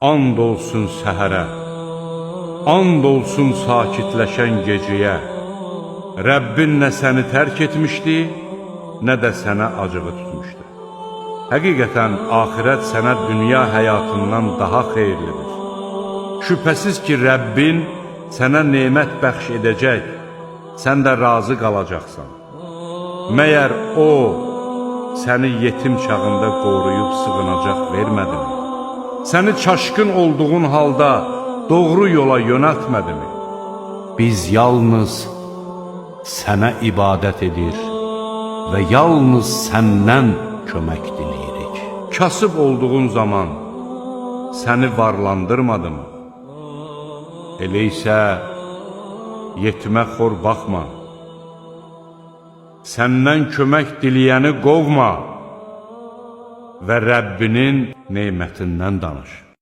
And olsun səhərə, and olsun sakitləşən gecəyə. Rəbbin nə səni tərk etmişdi, nə də sənə acığı tutmuşdu. Həqiqətən axirət sənə dünya həyatından daha xeyirlidir. Şübhəsiz ki, Rəbbin sənə nemət bəxş edəcək, sən də razı qalacaqsan. Məyər o səni yetim çağında qoruyub sığınacaq vermədimi? Səni çaşqın olduğun halda doğru yola yönəltmədimi? Biz yalnız sənə ibadət edir və yalnız səndən kömək diləyirik. Kasıb olduğun zaman səni varlandırmadımı? Elə isə yetimə xor baxma. Səndən kömək diləyəni qovma və Rəbbinin nemətindən danış.